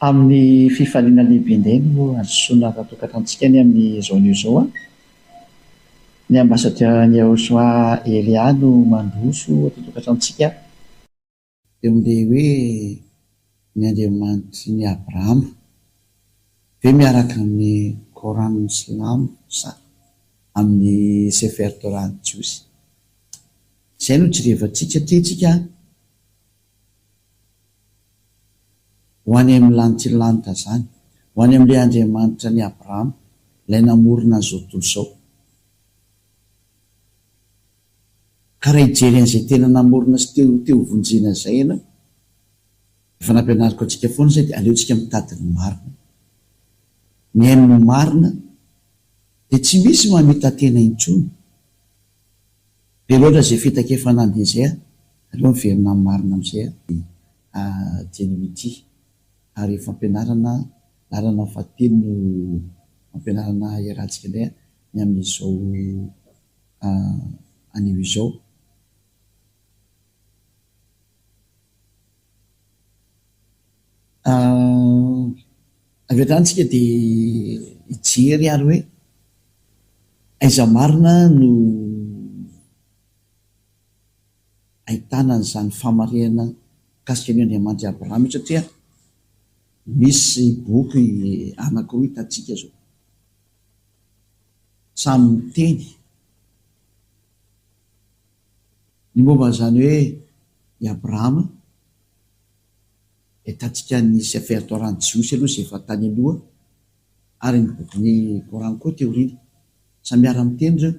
Amin'ny fifaliana lehibe indray no handrosoana ara-tokantranontsika ny amin'izao anio izao. Ny ambasadaoran'i Yahoshua Elia no mandroso ato an-tokantranontsika. Eo amin'ilay hoe ny Andriamanitry ny Abrahama ve miaraka amin'ny Coran silamo sa amin'ny Sefer Torah ny Jiosy? Izay no jerevantsika aty tsika an! Ho any amin'ny lanitrilanitra izany, ho any amin'ilay Andriamanitra an'i Abrahama, ilay namorona an'izao tontolo izao. Ka raha hijery an'izay tena namorona sy te te ho vonjena izay ianao, efa nampianariko antsika foana izay dia aleontsika mitady ny marina. Mihaino ny marina dia tsy misy mamita-tena intsony. Be loatra izay fitaka efa nandeha izay a! Aleo miverina amin'ny marina amin'izay a! Dianio ity ary fampianarana laharana fahatelo no fampianarana iarahantsika indray ny amin'izao anio izao. Avy hatrany tsika dia hijery ary hoe aiza marina no ahitana an'izany fahamarinana mikasika an'io Andriamanitr'i Abrahama io satria misy boky anankiroa hitantsika izao. Samy miteny ny momba an'izany hoe i Abrahama. Hitantsika ny Sefer Torah ny Jiosy aloha izay efa tany aloha ary ny bokin'ny Coran koa teo aoriana. Samy miara-miteny ireo.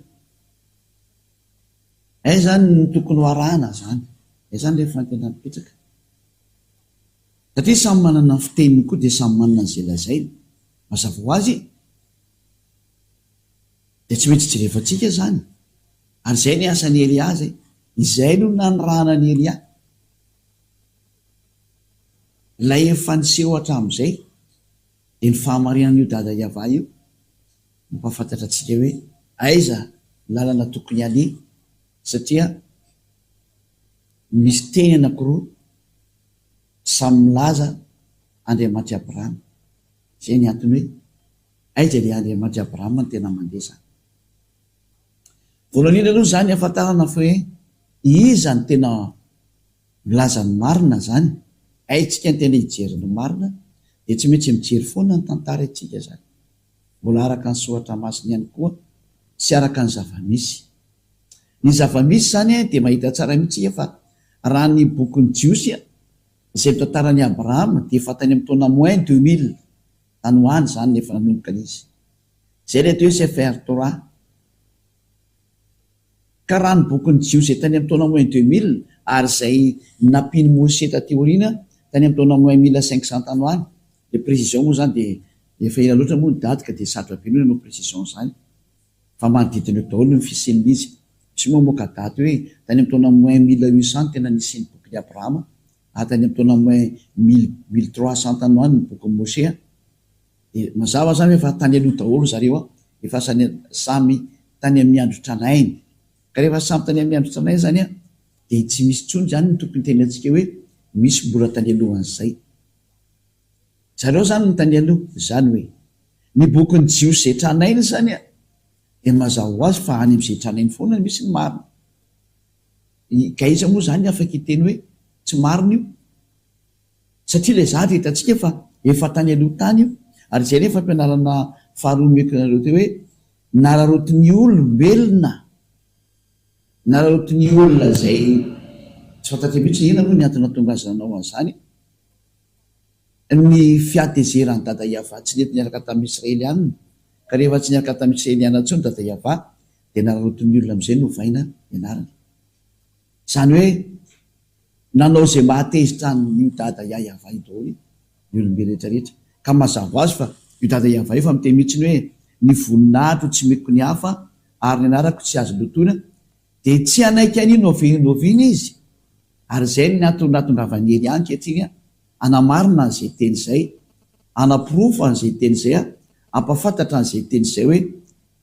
Aiza izany no tokony ho arahana izany? Aiza izany ilay fanontaniana mipetraka? Satria samy manana ny fiteniny koa dia samy manana an'izay lazainy. Mazava ho azy e! Dia tsy maintsy jerevantsika izany. Ary izay ny asan'i Elia izay. Izay no nanirahana an'i Elia. Ilay efa niseho hatramin'izay dia ny fahamarinan'io Dada Yavah io mampahafantatra antsika hoe aiza ny lalana tokony haleha satria misy teny anankiroa samy milaza Andriamanitr'i Abrahama. Izay ny antony hoe aiza ilay Andriamanitr'i Abrahama no tena mandeha izany. Voalohany indrindra aloha izany ahafantarana fa hoe iza no tena Milaza ny marina zany, haintsika ny tena hijery ny marina dia tsy maintsy mijery foana ny tantara itsika zany. Mbola araka ny soratra masina ihany koa sy araka ny zava-misy. Ny zava-misy zany dia mahita tsara mihitsy tsika fa raha ny bokin'ny Jiosy izay mitantara an'i Abrahama dia efa tany amin'ny taona moins 2000 tany ho any zany no efa nanomboka izy. Izay ilay atao hoe Sefer Torah. Ka raha ny bokin'ny Jiosy izay tany amin'ny taona moins 2000 ary izay nampian'i Moshe taty aoriana tany amin'ny taona moins 1500 tany ho any, ilay précision moa izany dia efa ela loatra moa ny daty ka dia sarotra be ny hoe hanao précision an'izany fa manodidina eo daholo ny fisian'izy. Misy moa mamoaka daty hoe tany amin'ny taona moins 1800 no tena nisian'ny bokin'i Abrahama ary tany amin'ny taona moins mille 1300 tany ho any ny bokin'i Moshe. Dia mazava izany hoe efa tany aloha daholo zareo an, efa samy tany amin'ny andro tranainy. Ka rehefa samy tany amin'ny andro tranainy izany an, dia tsy misy intsony izany ny tokony hitenenantsika hoe misy mbola tany alohan'izay. Zareo izany no tany aloha, izany hoe ny bokin'ny Jiosy izay tranainy izany an, dia mazava ho azy fa any amin'izay tranainy foana no misy ny marina. Ka iza moa izany afaka hiteny hoe tsy marina io? Satria ilay zavatra hitantsika fa efa tany aloha tany io, ary izay ilay fampianarana faharoa nomeko anareo teo hoe nararaotin'ny olombelona, nararaotin'ny olona izay tsy fantatra mihitsy inona moa ny antony nahatonga azy nanao an'izany, ny fihatezeran'i Dada Yavah tsy nety niaraka tamin'ny Israeliana, ka rehefa tsy niaraka tamin'ny Israeliana intsony Dada Yavah dia nararaotin'ny olona amin'izay novaina ny anarany. Izany hoe Nanao izay mahatezitra an'io dada Yayavah io daholo ny olombelona rehetra rehetra. Ka mazava ho azy fa io dada Yavah io efa miteny mihitsy ny hoe ny voninahitro tsy omeko ny hafa ary ny anarako tsy azo lotoina dia tsy hanaiky an'io n'oviana izy. Ary izay no antony nahatongavan'i Elia ankehitriny hanamarina an'izay teny izay, hanaporofo an'izay teny izay, hampahafantatra an'izay teny izay hoe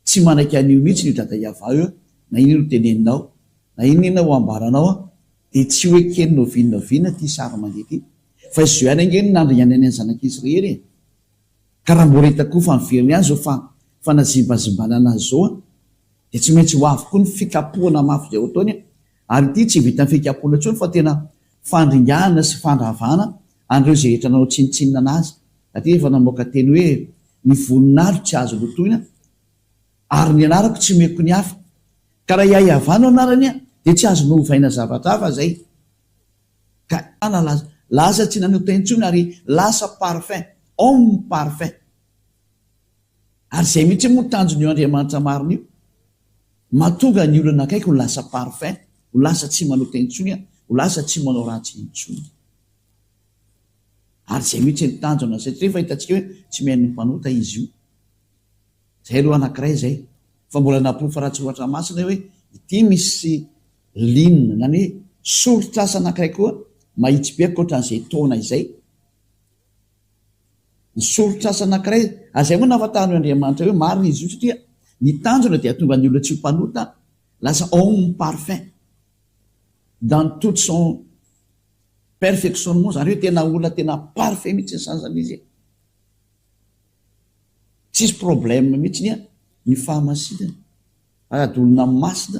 tsy manaiky an'io mihitsy io dada Yavah io na inona no teneninao na inona inona ho ambaranao dia tsy ho ekeny n'oviana n'oviana ity sary mandeha ity. Fa izy ihany ange no nandringanany ny zanak'Israely e! Ka raha mbola hita koa fa miverina ihany izao fa fanazimbazimbana anazy izao an, dia tsy maintsy ho avy koa ny fikapohana mafy izay ho ataony an! Ary ity tsy vitan'ny fikapohana intsony fa tena fandringanana sy fandravana an'ireo izay rehetra nanao tsinontsinona anazy, satria efa namoaka teny hoe ny voninahitro tsy azo lotoina ary ny anarako tsy omeko ny hafa. Ka raha i Ahiavah no anarany an, dia tsy azo novaina zavatra hafa izay. Ka lasa lasa tsy nanota intsony ary lasa parfait, homme parfait. Ary izay mihitsy moa tanjon'io Andriamanitra marina io. Mahatonga ny olona akaiky ho lasa parfait, ho lasa tsy manota intsony, ho lasa tsy manao ratsy intsony. Ary izay mihitsy ny tanjona satria efa hitantsika hoe tsy mihaino ny mpanota izy io. Izay aloha anankiray izay. Fa mbola naporofo ara-tsoratra masina hoe ity misy ligne na ny hoe soritr'asa anankiray koa mahitsy be ankoatran'izay taona izay. Ny soritr'asa anankiray, ary izay moa nahafantaran'io Andriamanitra io hoe marina izy io satria ny tanjona dia hahatonga ny olona tsy ho mpanota, lasa homme parfait dans toute son perfectionnement, izany hoe tena olona tena parfait mihitsy izany izany izy e. Tsisy problème mihitsy ny fahamasinana. Sady olona masina,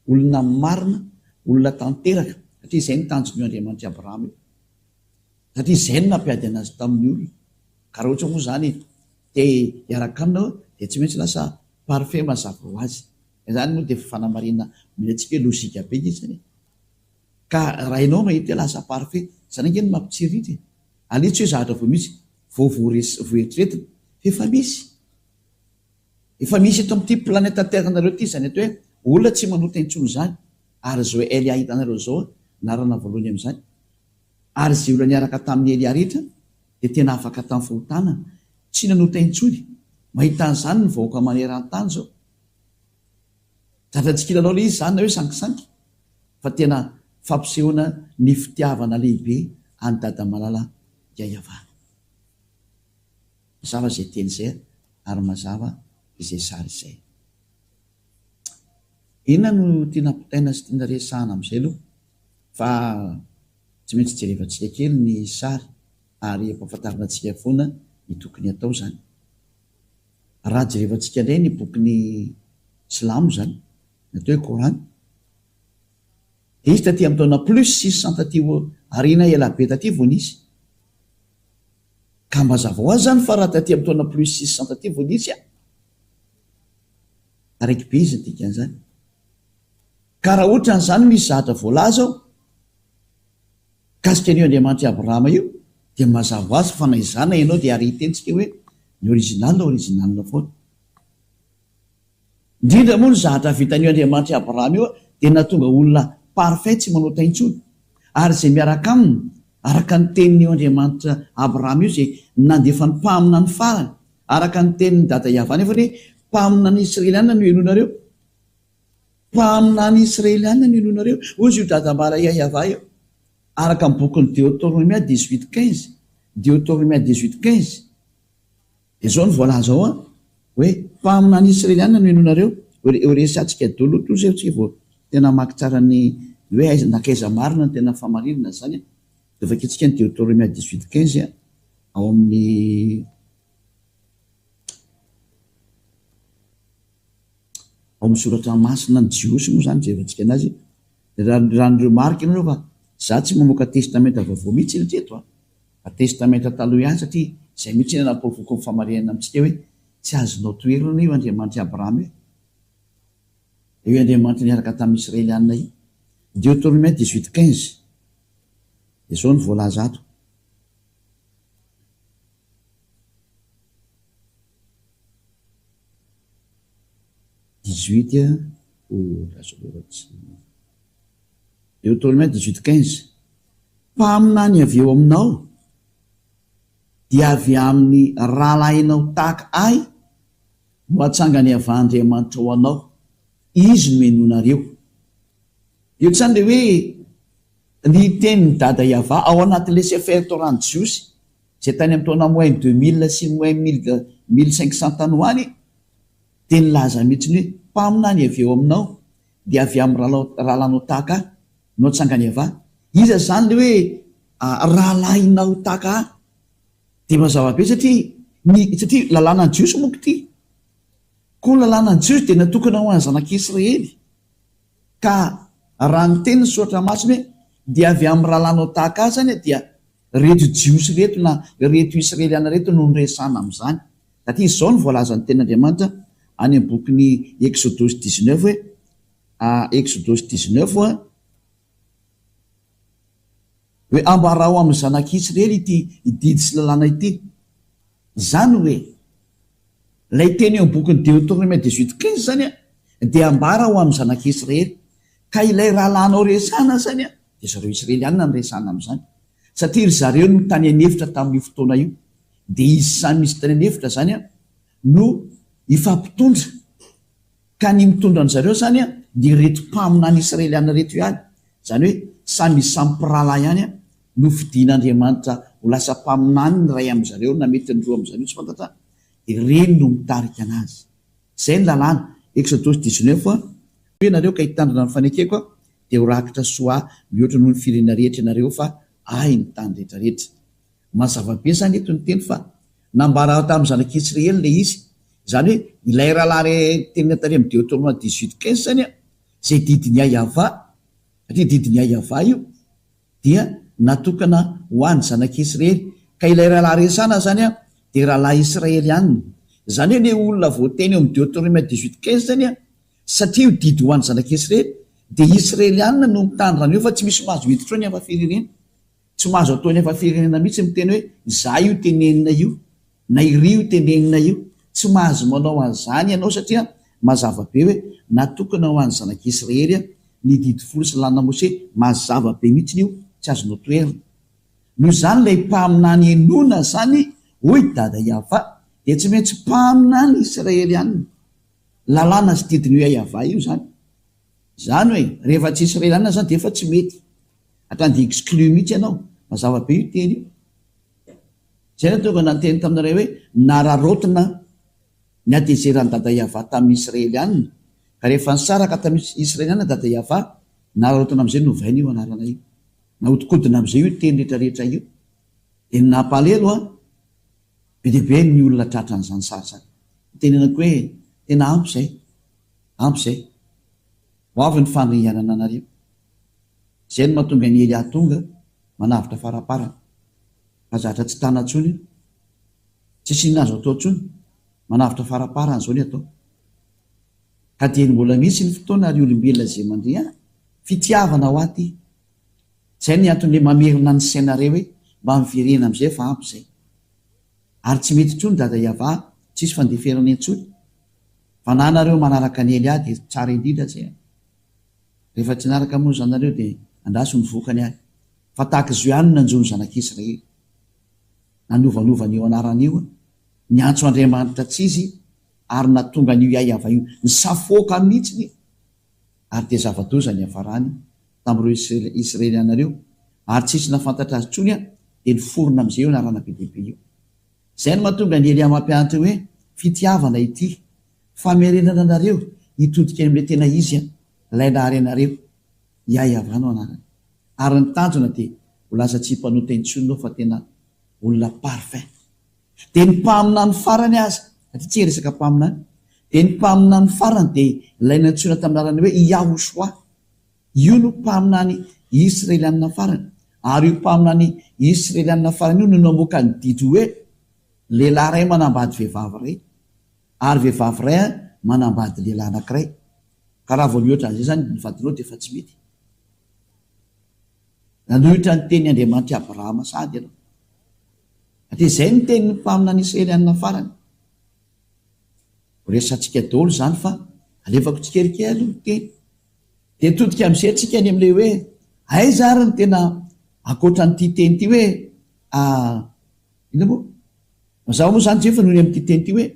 olona marina, olona tanteraka, satria izay no tanjon'io Andriamanitr'i Abrahama io. Satria izay no nampiady anazy tamin'ny olona. Ka raha ohatra moa izany te hiaraka aminy aho dia tsy maintsy lasa parfait mazava ho azy. Izany moa dia efa fanamarihana omena antsika hoe logique be nge izany e. Ka raha ianao mahita hoe lasa parfait, izany ange no mampitsiriritra e. Aleo tsy hoe zavatra vao misy, vao voaeritreretina, fa efa misy. Efa misy eto amin'ity planète terre nareo ity izany atao hoe olona tsy manota intsony izany, ary izao Elia hitanareo izao laharana voalohany amin'izany. Ary izay olona niaraka tamin'i Elia rehetra dia tena afaka tamin'ny fahotana, tsy nanota intsony. Mahita an'izany ny vahoaka maneran-tany izao. Zatra tsy kilalao ilay izy izany na hoe sangisangy fa tena fampisehoana ny fitiavana lehibe an'i Dada Malala Yayavah. Mazava izay teny izay ary mazava izay sary izay. Inona no tiana ampitaina sy tiana resahana amin'izay aloha fa tsy maintsy jerevantsika kely ny sary ary ampahafantarina antsika foana ny tokony hatao izany. Raha jerevantsika indray ny bokin'ny silamo izany, ny atao hoe Kor'any, dia izy taty amin'ny taona plus 600 taty aoriana elabe taty vao nisy. Ka mazava ho azy izany fa raha taty amin'ny taona plus 600 taty vao nisy an! Taraiky be izy ny dikan'izany. Ka raha ohatran'izany misy zavatra voalaza ao mikasika an'io Andriamanitr'i Abrahama io dia mazava ho azy fa na izany na ianao dia ary hitentsika hoe ny original original foana. Indrindra moa ny zahatra vitan'io Andriamanitr'i Abrahama io dia nahatonga olona parfait tsy manota intsony. Ary izay miaraka aminy, araka ny tenin'io Andriamanitra Abrahama io izay nandefa ny mpaminany farany, araka ny tenin'i Dada Yavah nefa hoe mpaminany Israeliana no henoinareo. Mpaminany Israeliana no henoinareo. Hoy izy io Dada Ambara Yavah io. Araka ny bokin'ny Deotornomia 18 15, Deotornomia 18 15. Dia izao no voalaza ao an, hoe mpaminany Israeliana no henoinareo, ho resahantsika daholo aloha izay tsika vao tena hamaky tsara ny hoe aiza nankaiza marina ny tena fahamarinana izany an. Dia vakintsika ny Deoteronomia 18 15 an, ao amin'ny ao amin'ny soratra masina ny Jiosy moa izany jerevantsika anazy, raha raha ny remarque ianareo fa za tsy mamoaka testamenta vaovao mihitsy hatreto an. Fa testamenta taloha ihany satria izay mihitsy no naporofoko ny famarinana amintsika hoe tsy azonao toherina io Andriamanitr'i Abrahama io. Io Andriamanitra niaraka tamin'ny Israelianina io. Deoteronomia 18 15. Dia izao no voalaza ato. 18 oh, lasa aloha tsy. Deoteronomia 18 15. Mpaminany avy eo aminao, dia avy amin'ny rahalahinao tahaka ahy no hatsangany avy Andriamanitra ho anao, izy no henoinareo. Eo tsy izany ilay hoe ny tenin'i Dada Yavah ao anatin'ilay Sefer Torah ny Jiosy, izay tany amin'ny taona moins 2000 sy moins 1500 tany ho any, dia nilaza mihitsy ny hoe mpaminany avy eo aminao, dia avy amin'ny rahalahinao tahaka ahy no hatsangany avy. Iza izany ilay hoe. Rahalahinao tahaka ahy. Dia mazava be satria ny satria lalànan'ny Jiosy monko ity. Koa ny lalànan'ny Jiosy dia natokana ho an'ny zanak'Israely. Ka raha niteny ny soratra masina hoe dia avy amin'ny rahalahinao tahaka ahy izany dia ireto Jiosy ireto na ireto Israeliana ireto no niresahana amin'izany. Satria izao no voalazan'ny tenin'Andriamanitra any amin'ny bokin'ny Eksodosy dix-neuf hoe, Eksodosy dix-neuf, Hoe ambarao amin'ny zanak'Israely ity didy sy lalàna ity. Izany hoe, ilay teny eo amin'ny bokin'ny Deoteronome dix-huit quinze izany dia ambara ho amin'ny zanak'Israely. Ka ilay rahalahinao resahana izany dia zareo Israelianina no resahana amin'izany. Satria ry zareo no tany an'efitra tamin'io fotoana io. Dia izy samy izy tany an'efitra izany no hifampitondra. Ka ny mitondra an-dry zareo izany dia ireto mpaminany israeliana ireto ihany, izany hoe samy izy samy mpirahalahy ihany no fidian'Andriamanitra ho lasa mpaminany ny iray amin-dry zareo na mety ny roa amin-dry zareo tsy fantatra, dia ireny no mitarika anazy. Izay ny lalàna, Eksodosy dix-neuf, Hoy ianareo ka hitandrina ny fanekeko aho, dia ho rakitra soa mihoatra noho ny firenena rehetra ianareo fa ahy ny tany rehetra rehetra. Mazava be izany eto ny teny fa nambara tamin'ny zanak'Israely ilay izy. Izany hoe ilay rahalahy re tenenina tary amin'ny Deoteronoma dix-huit quinze izany an, izay didin'i Yavah, satria didin'i Yavah io, dia natokana ho an'ny zanak'Israely. Ka ilay rahalahy resahana izany an, dia rahalahy israelianina. Izany hoe ilay olona voateny eo amin'ny Deoteronoma dix-huit quinze izany an, satria io didy ho an'ny zanak'Israely, dia Israelianina no mitandrina an'io fa tsy misy mahazo miditra eo ny hafa firenena. Tsy mahazo atao nefa firenena mihitsy miteny hoe izaho io tenenina io na iry io tenenina io. Tsy mahazo manao an'izany ianao satria mazava be hoe natokana ho an'ny zanak'Israely ny didy folo sy lalàna Mose, mazava be mihitsy io, tsy azonao toherina. Noho izany ilay mpaminany henoina izany hoy Dada Yavah dia tsy maintsy mpaminany Israelianina. Lalàna sy didin'io Yavah io izany. Izany hoe rehefa tsy Israelianina izany dia efa tsy mety. Hatrany dia exclu mihitsy ianao. Mazava be io teny io. Izay no tonga niteny taminareo hoe nararaotina ny hatezeran'i Dada Yavah tamin'ny Israelianina. Ka rehefa nisaraka tamin'ny Israelianina Dada Yavah, nararaotina amin'izay novaina io anarana io. Nahodikodina amin'izay io teny rehetra rehetra io. Dia ny nampalelo an, be dia be ny olona tratran'izany sary izany. Itenenako hoe tena ampy izay. Ampy izay. Ho avy ny fandringanana anareo. Izay no mahatonga an'i Elia tonga manavotra faraparany. Fa zatra tsy tana intsony io. Tsisy inona azo atao intsony. Manavotra faraparany izao ny atao. Ka dieny mbola misy ny fotoana ry olombelona izay mandria an! Fitiavana ho ahy ity. Izay ny anton'ilay mamerina ny sainareo hoe mba miverena amin'izay fa ampy izay. Ary tsy mety intsony Dada Yavah tsisy fandeferana intsony. Fa na nareo manaraka an'i Elia dia tsara indrindra izay an! Rehefa tsy niaraka moa zanareo dia andraso ny vokany ary. Fa tahaka izao ihany no nanjo ny zanak'Israely. Nanovanova an'io anarana io, niantso Andriamanitra tsy izy ary nahatonga an'io Yaiava io nisafoaka mihitsy ary dia zava-doza niafarany tamin'ireo Israeliana ireo ary tsisy nahafantatra azy intsony dia niforona amin'izay io anarana be dia be io. Izay no mahatonga an'i Elia mampianatra hoe fitiavana ity Famerenana anareo hitodika any amin'ilay tena izy an, ilay nahary anareo, Yahweh no anarany. Ary ny tanjona dia ho lasa tsy mpanota intsony ianao fa tena olona parfait. Dia ny mpaminany farany aza, satria tsy hiresaka mpaminany, dia ny mpaminany farany dia ilay nantsoina tamin'ny anarana hoe Yahoshuah. Io no mpaminany Israelianina farany. Ary io mpaminany Israelianina farany io no namoaka ny didy hoe lehilahy iray manambady vehivavy iray. Ary vehivavy iray manambady lehilahy anankiray, ka raha vao mihoatra an'izay izany ny vadinao dia efa tsy mety. Nanohitra ny tenin'i Andriamanitr'i Abrahama sahady ianao. Satria izay no tenin'ny mpaminany Israelianina farany. Ho resahantsika daholo izany fa alefako tsikelikely aloha ny teny. Dia todika amin'izay tsika any amin'ilay hoe aiza ary ny tena ankoatra an'ity teny ity hoe inona moa? Mazava moa izany Jefa noho ny amin'ity teny ity hoe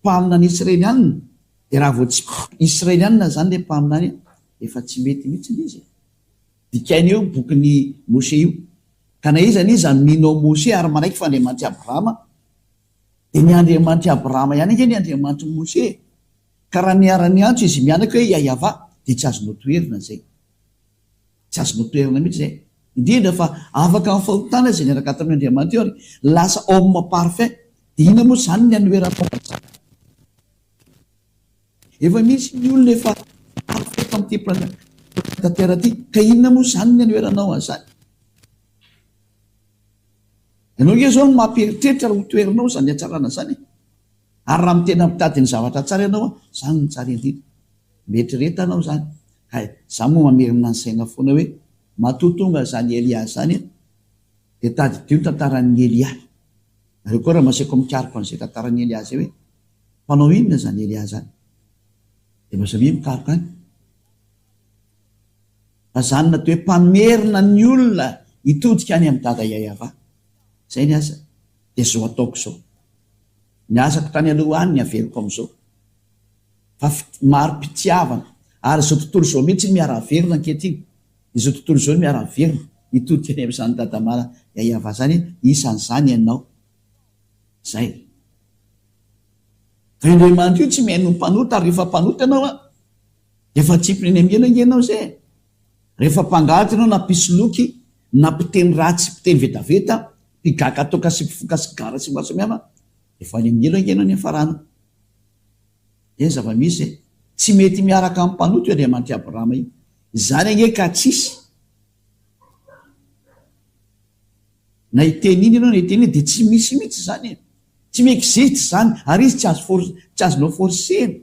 mpaminany Israelianina dia raha vao tsy Israelianina izany ilay mpaminany efa tsy mety mihitsy ilay izy e. Dikaina io bokin'i Moshe io. Ka na iza n'iza mino ao Moshe ary manaiky fa Andriamanitr'i Abrahama dia ny Andriamanitr'i Abrahama ihany ange ny Andriamanitr'i Moshe e. Ka raha niara-niantso izy mianaka hoe Yayavah dia tsy azonao toherina izay. Tsy azonao toherina mihitsy izay. Indrindra fa afaka amin'ny fahotana izay niaraka tamin' Andriamanitra io ary lasa homme parfait. Dia inona moa izany ny hanoheranao an'izany? Efa misy ny olona efa parfait eto amin'ity planète terre ity, ka inona moa izany ny hanoheranao an'izany? Ianao ange izao no mampieritreritra raha ho toherinao izany hatsarana izany e! Ary raha tena mitady ny zavatra tsara ianao an, izany no tsara indrindra. Mieritrereta anao izany. Ka izaho moa mamerina ny saina foana hoe, matoa tonga izany Elia izany an, dia tadidio ny tantaran'i Elia. Nareo koa raha maseko mikaroka an'izay tantaran'i Elia izay hoe, mpanao inona izany Elia izany? Dia mba samia mikaroka any. Fa izany natao hoe mpamerina ny olona hitodika any amin'i Dada Yayava. Izay ny asa. Dia izao ataoko izao. Ny asako tany aloha any ny averiko amin'izao. Fa mari-pitiavana. Ary izao tontolo izao mihitsy no miara-velona ankehitriny. Izao tontolo izao no miara-velona. Hitodika any amin'izany Dada Mara Yayava izany, isan'izany ianao. Izay. Fa io Andriamanitra io tsy mihaino ny mpanota ary rehefa mpanota ianao an, Efa tsipiny eny amin'ny ela ange ianao izay e! Rehefa mpangalatra ianao na mpisoloky na mpiteny ratsy mpiteny vetaveta, mpigaka toaka sy mpifoka sigara sy maro samihafa, efa any amin'ny ela ange ianao niafarana. Izay ny zava-misy e! Tsy mety miaraka amin'ny mpanota io Andriamanitr'i Abrahama io. Izany ange ka tsisy. Na hiteny iny ianao na hiteny iny dia tsy misy mihitsy izany e! Tsy mi-existe izany ary izy tsy azo for- tsy azonao forcer-na.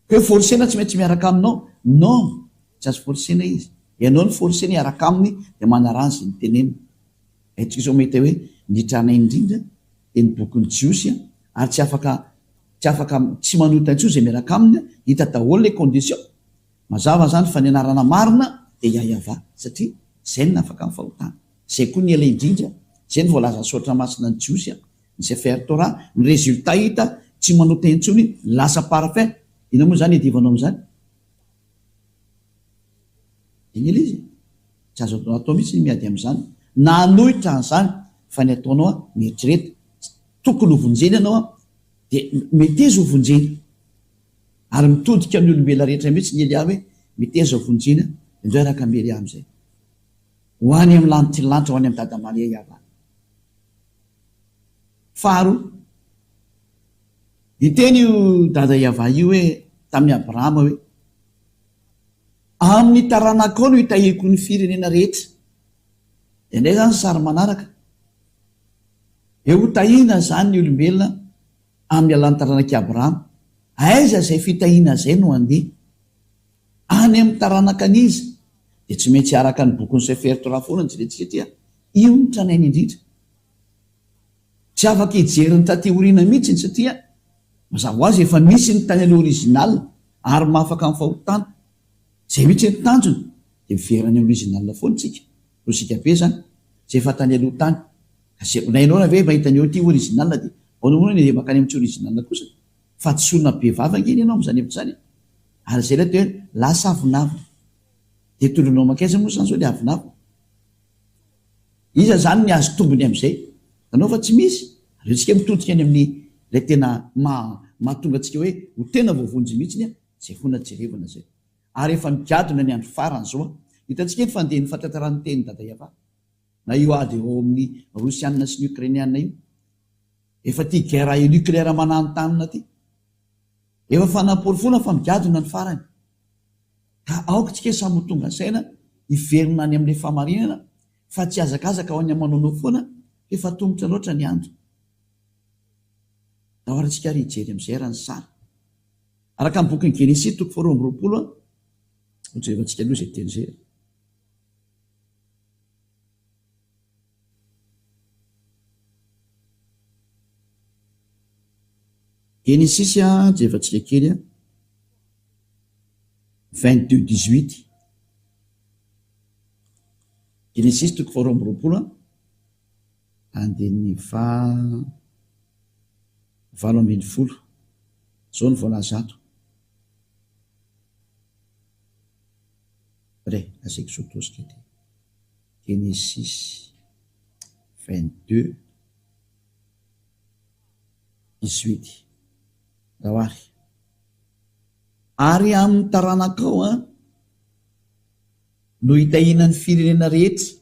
Hoe forcer-na tsy maintsy miaraka aminao, non, tsy azo forcer-na izy. Ianao no forcer-na hiaraka aminy dia manaraha izay noteneniny. Haintsika izao mahita hoe ny tranainy indrindra dia ny bokin'ny Jiosy ary tsy afaka tsy afaka tsy manota intsony izay miaraka aminy, hita daholo ilay condition. Mazava izany fa ny anarana marina dia YahyaVah satria izay no nafaka ny fahotana. Izay koa ny ela indrindra, izay no voalazan'ny soratra masina ny Jiosy. Ny Sefer Torah, ny résultat hita, tsy manota intsony, lasa parfait. Inona moa izany iadivanao amin'izany? Iny ilay izy e. Tsy azo atao mihitsy ny miady amin'izany, na hanohitra an'izany, fa ny ataonao an, mieritrereta, tokony ho vonjena ianao an, dia meteza ho vonjena. Ary mitodika amin'ny olombelona rehetra mihitsy ny Elia hoe, meteza ho vonjena, indray araka amin'i Elia amin'izay. Ho any amin'ny lanitry ny lanitra, ho any amin'i Dada Maria hihavana. Faharoa, niteny io Dada Yavah io hoe tamin'i Abrahama hoe, Amin'ny taranakao no hitahiako ny firenena rehetra. Dia indray izany sary manaraka. Dia hotahiana izany ny olombelona amin'ny alalan'ny taranak'i Abrahama. Aiza izay fitahiana izay no handeha? Any amin'ny taranaka an'iza? Dia tsy maintsy araka ny bokin'ny Sefer Torah foana no jerentsika aty a! Io no tranainy indrindra. Tsy afaka hijery ny taty aoriana mihitsy satria mazava ho azy efa misy ny tany aloha original ary mahafaka amin'ny fahotana. Izay mihitsy ny tanjona dia miverina any amin'ny original foana isika. Lojika be izany. Izay efa tany aloha tany. Ka izay na ianao ve mahita ny eo ity original dia ahoana moa ny andeha mankany amin'ny tsy original kosa? Fahadisoana be vava ange ny anao amin'izany hevitra izany e! Ary izay ilay atao hoe lasa avonavona. Dia tondroinao mankaiza moa izany izao ilay avonavona? Iza izany ny azo tombony amin'izay? Hitanao fa tsy misy. Aleo tsika mitodika any amin'ny ilay tena maha mahatonga antsika hoe ho tena voavonjy mihitsiny an, izay foana jerevana izay. Ary efa migadona ny andro farany izao an. Hitantsika eto fa andeha ny fahatanteran'ny tenin'i Dada Yavah. Na io ady eo amin'ny Rosiana sy ny Ukrainiana io. Efa ity guerre nucléaire mananontanona ity. Efa fanaporofoana fa migadona ny farany. Ka aoka tsika samy ho tonga saina hiverina any amin'ilay fahamarinana fa tsy hihazakazaka ho any amin'ny manaonao foana f'efa atomotra loatra ny andro. Ndao ary tsika ary hijery amin'izay raha ny sary. Araka ny bokin'ny Genesisy toko faharoa amby 20, hojerevantsika aloha izay teny izay. Genesisy a, jerevantsika kely a. 22 18 Genesisy toko faharoa amby 20 andininy faha 18 Izao no voalaza ato. Re, asaiko sotosika ity. Genesisy 22 18 Ndao ary. Ary amin'ny taranakao an. No hitahiana ny firenena rehetra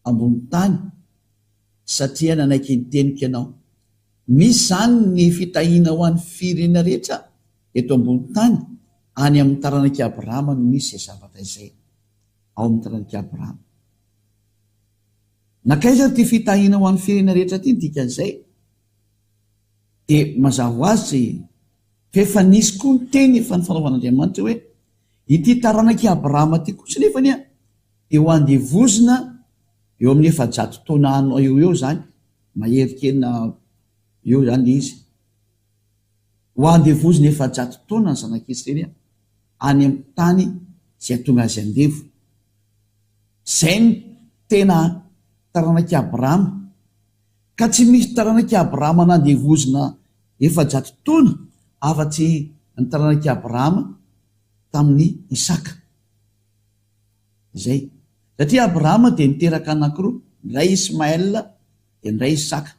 ambony tany satria nanaiky ny teniko ianao. Misy izany ny fitahiana ho an'ny firenena rehetra eto ambony tany, any amin'ny taranak'i Abrahama no misy izay zavatra izay, ao amin'ny taranak'i Abrahama. Nankaiza ary ity fitahiana ho an'ny firenena rehetra ity ny dikan'izay? Dia mazava ho azy fa efa nisy koa ny teny efa nifanaovan'Andriamanitra hoe ity taranak'i Abrahama ity kosa nefa anie dia ho andevozina eo amin'ny 400 taona any eo ho eo izany, mahery kely na eo izany ilay izy. Ho andevozina 400 taona ny zanak'Israely any amin'ny tany izay hahatonga azy andevo. Izay no tena taranak'i Abrahama. Ka tsy misy taranak'i Abrahama nandevozina 400 taona afa-tsy ny taranak'i Abrahama tamin'i Isaka. Izay. Satria Abrahama dia niteraka anankiroa, ny iray Ismaël dia ny iray Isaka.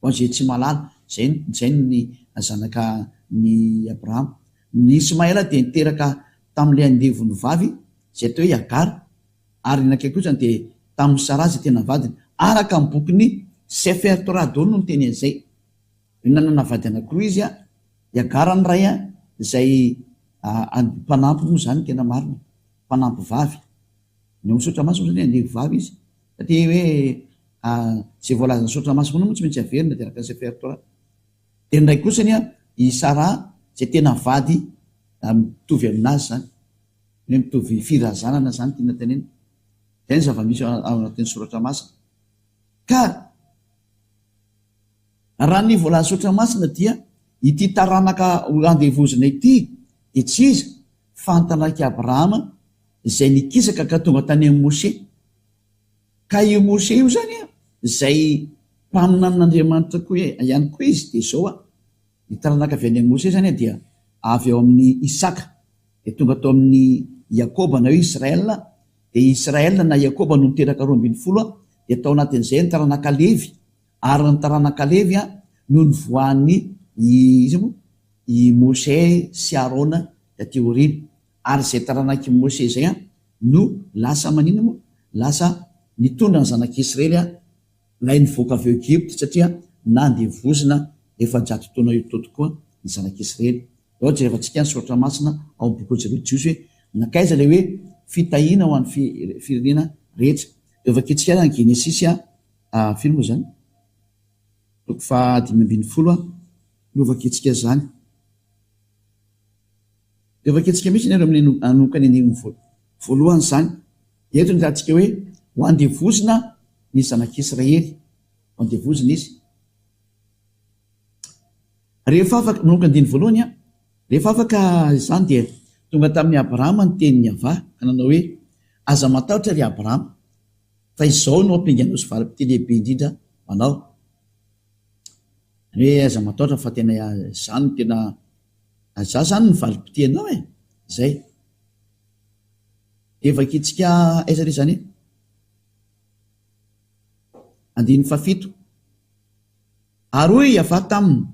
Ho an'izay tsy mahalala, izay izay ny zanaka ny Abrahama. Ny Ismaël dia niteraka tamin'ilay andevony vavy izay atao hoe Agara, ary ny anankiray kosa dia tamin'i Saraha izay tena vadiny. Araka ny bokin'ny Sefer Torah daholo no niteny an'izay. Hoe nanana vady anankiroa izy, i Agara ny iray izay mpanampy moa izany no tena marina, mpanampy vavy. Ny ao amin'ny Soratra Masina moa izany hoe andevo vavy izy, satria hoe izay voalazan'ny Soratra Masina foana moa tsy maintsy averina dia araka ny Sefer Torah. Dia ny iray kosa i Saraha izay tena vady mitovy aminazy izany. Ny hoe mitovy firazanana izany tiana tenenina. Izay ny zava-misy ao anatin'ny soratra masina. Ka raha ny voalaza soratra masina dia ity taranaka ho andevozina ity dia tsy iza fa ny taranak'i Abrahama izay nikisaka ka tonga tany amin'i Moshe. Ka io Moshe io izany izay mpaminanin'Andriamanitra koa ihany koa izy dia izao ny taranaka avy any amin'i Moshe izany dia avy ao amin'i Isaka. Dia tonga tao amin'i Iakoba na hoe Israel, dia i Israel na Iakoba no niteraka 12, dia tao anatin'izay ny taranaka Levy, ary ny taranaka Levy no nivoahan'ny iza moa? I Mosè sy Arona taty aoriana, ary izay taranak'i Mosè izay no lasa maninona moa? Lasa nitondra ny zanak'Israely Ilay nivoaka avy ao Egypta satria nandevozina 400 taona eo teo tokoa ny zanak'Israely. Izao jerevantsika ny soratra masina ao amin'ny bokin'ny zareo Jiosy hoe nankaiza ilay hoe fitahiana ho an'ny firenena rehetra. Dia vakintsika ary any Genesisy a, firy moa izany? Toko faha 15 no vakintsika izany. Dia vakintsika mihitsy ny amin'ny hanomboka ny andininy voalohany izany. Dia eto no hitantsika hoe ho andevozina ny zanak'Israely. Ho andevozina izy. Rehefa afaka, manomboka andininy voalohany an, rehefa afaka izany dia tonga tamin'i Abrahama ny tenin'i Yavah ka nanao hoe, Aza matahotra ry Abrahama, fa izao no ampinganao sy valim-pitia lehibe indrindra ho anao. Izany hoe aza matahotra fa tena izaho no tena, izaho izany no valim-pitia anao e! Izay. Dia vakintsika aiza re izany e? Andininy fahafito. Ary hoy i Yavah taminy,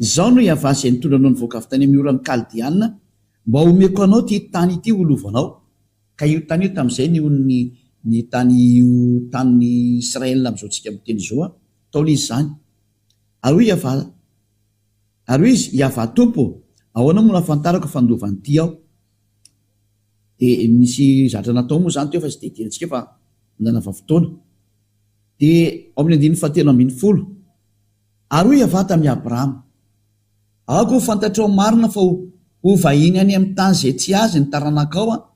Izaho no Yavah izay nitondra anao nivoaka avy tany amin'ny oran'ny Kaldeana, mba homeko anao ity tany ity ho lovanao. Ka io tany io tamin'izay ny ny ny tany io tanin'i Israel amin'izao tsika miteny izao an, taona izy izany. Ary hoy Yavah, ary hoy izy, Yavah Tompo ô, ahoana moa no ahafantarako fa handova an'ity aho? Dia nisy zavatra natao moa izany teo fa tsy dia idirantsika fa nanava fotoana. Dia ao amin'ny andininy fahatelo ambin'ny folo, Ary hoy Yavah tamin'i Abrahama, Aoka ho fantatrao marina fa ho vahiny any amin'ny tany izay tsy azy ny taranakao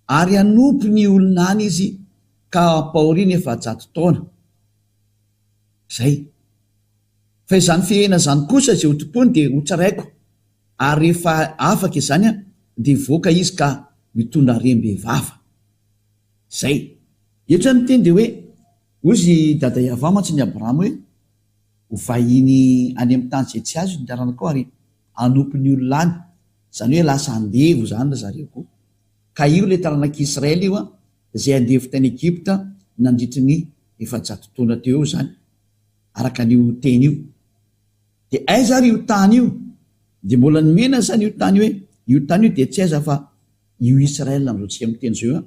ary hanompo ny olona any izy ka hampahoriany 400 taona. Izay. Fa izany fihena izany kosa izay ho tompoiny dia hotsaraiko Ary rehefa afaka izany dia hivoaka izy ka mitondra harem-behivava. Izay. Eto izany ny teny dia hoe, hozy i Dada Yavah mantsy ny Abrahama hoe, ho vahiny any amin'ny tany izay tsy azo ny taranakao ary hanompo ny olona any. Izany hoe lasa andevo izany ry zareo koa. Ka io ilay taranak'i Israely io izay andevo tany Egypta nandritry ny 400 taona teo eo izany, araka an'io teny io. Dia aiza ary io tany io? Dia mbola nomena azany io tany io hoe, io tany io dia tsy aiza fa io Israel amin'izao tsika miteny izao io an.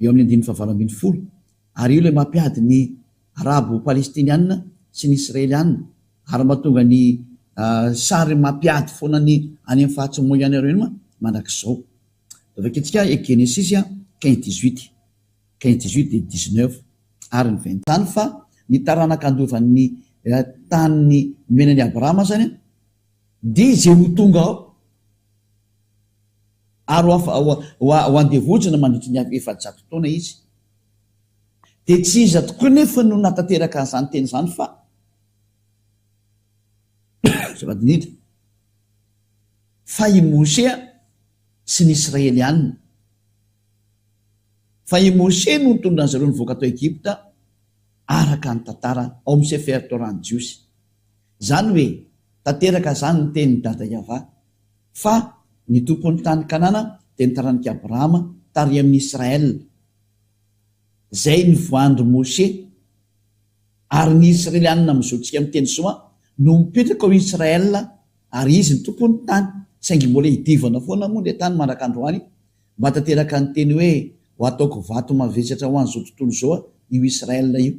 Eo amin'ny andininy fahavalo ambin'ny folo. Ary io ilay mampiady ny Arabo Palestiniana sy ny Israeliana ary mahatonga ny sary mampiady foana ny any amin'ny faritry Moyen Orient mandrakizao. Vakintsika e Genesisy quinze dix-huit, quinze dix-huit dia dix-neuf ary ny vingt. Izany fa ny taranaka handova ny tany nomena an'i Abrahama izany dia izay ho tonga ao ary ho andevozina mandritry ny 400 taona izy. Dia tsy iza tokoa nefa no nahatanteraka an'izany teny izany fa azafady indrindra fa i Mosea sy ny Israelianina. Fa i Mosea no nitondra an'zareo nivoaka tao Egypta araka ny tantara ao amin'ny Sefer Torah ny Jiosy. Izany hoe tanteraka izany ny tenin'i Dada Yavah fa ny tompon'ny tany Kanana dia ny taranak'i Abrahama tary amin'i Israel. Izay nivoahan-dry Moshe ary ny Israelianina amin'izao tsika miteny izao no mipetraka ao Israel ary izy ny tompon'ny tany saingy mbola hidivana foana moa ilay tany mandraka androany mba tanteraka ny teny hoe ho ataoko vato mavesatra ho an'izao tontolo izao io Israel io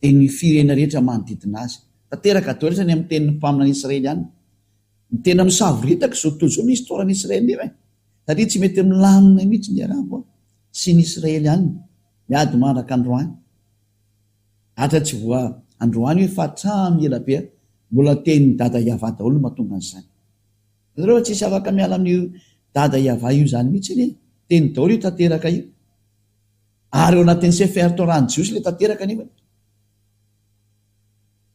dia ny firenena rehetra manodidina azy. Tanteraka daholo izany amin'ny tenin'ny mpaminany Israelianina. Ny tena misavoritaka izao tontolo izao ny histoire-n'i Israel io e! Satria tsy mety milamina mihitsy ny Arabo sy ny Israeliana, miady mandraka androany. Atra tsy voa androany io fa hatramin'ny ela be mbola tenin'i Dada Yavah daholo no mahatonga an'izany. Hitanareo fa tsisy afaka miala amin'io Dada Yavah io izany mihitsy anie. Teny daholo io tanteraka io. Ary ao anatin'ny Sefer Torah ny Jiosy ilay tanteraka anefa.